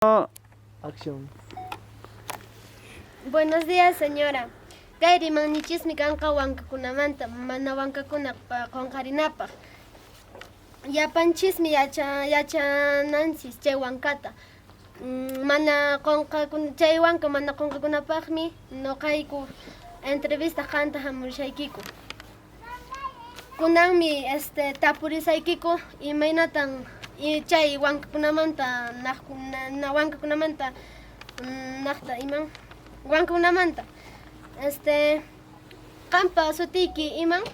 Acción. Buenos días, señora. Kay rimayninchismi kanqa wankakunamanta, mana wankakuna qunqarinapaq. Llapanchismi yachananchis chay wankata. Mana qunqakuna chay wanka mana qunqakunapaqmi nuqayku entrevista qanta hamushaykiku. Kunanmi tapurisaykiku imaynatan chay wankakunamanta wankakunamanta naqta iman wankakunamanta qampa sutiyki iman?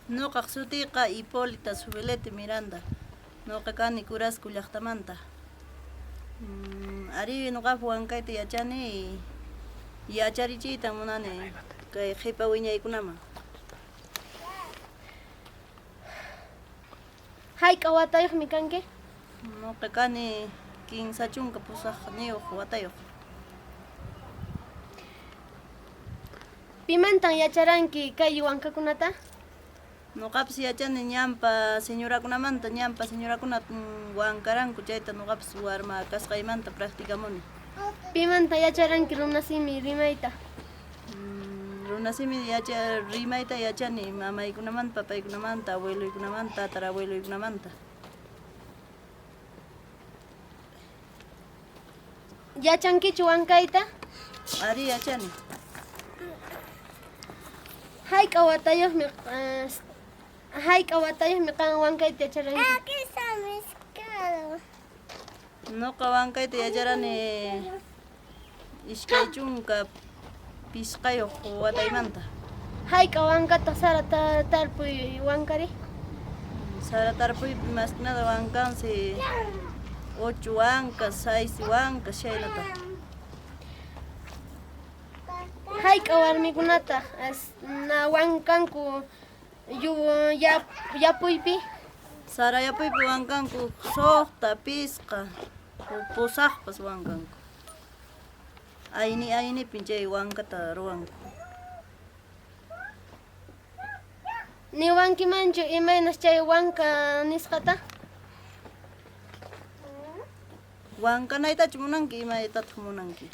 Nuqaq sutiyqa Hipólita Subelete Miranda. Nuqa kani Curasco llaqtamanta. Ari nuqaqa wankayta yachani, yacharichiytan munani kay qhipa wiñaykunaman. Hayk'a watayuqmi kanki? Nuqa kani 38 watayuq. Pimantan yacharanki kay wankakunata? Nuqapas yachani ñanpa señorakunamanta, ñanpa señorakuna wankaranku chayta nuqapas warma kasqaymanta practicamuni. Pimanta yacharanki runasimi rimayta? Runasimi rimayta yachani mamaykunamanta, papaykunamanta, abueloykunamanta, tatarabueloykunamanta. Yachankichu wankayta? Ari yachani. Hayk'a watayuqmi qan wankayta yacharanki? Nuqa wankayta yacharani 25 wataymanta. Hayk'a wankataq sara tarpuy wankari? Sara tarpuypi más que nada wankansi 8 wankas, 6 wankas chaynata. Hayk'a warmikunataq wankanku yapuypi? Sara yapuypi wankanku 6, 5, 8pas wankanku. Ayni aynipin chay wankata ruwanku. Niwankimanchu imaynas chay wanka nisqata? Wankanaytachu munanki, imaytataq munanki?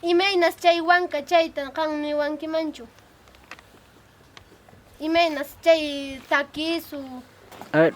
Imaynas chay wanka chayta qan niwankimanchu? Imaynas chay takisu? A ver.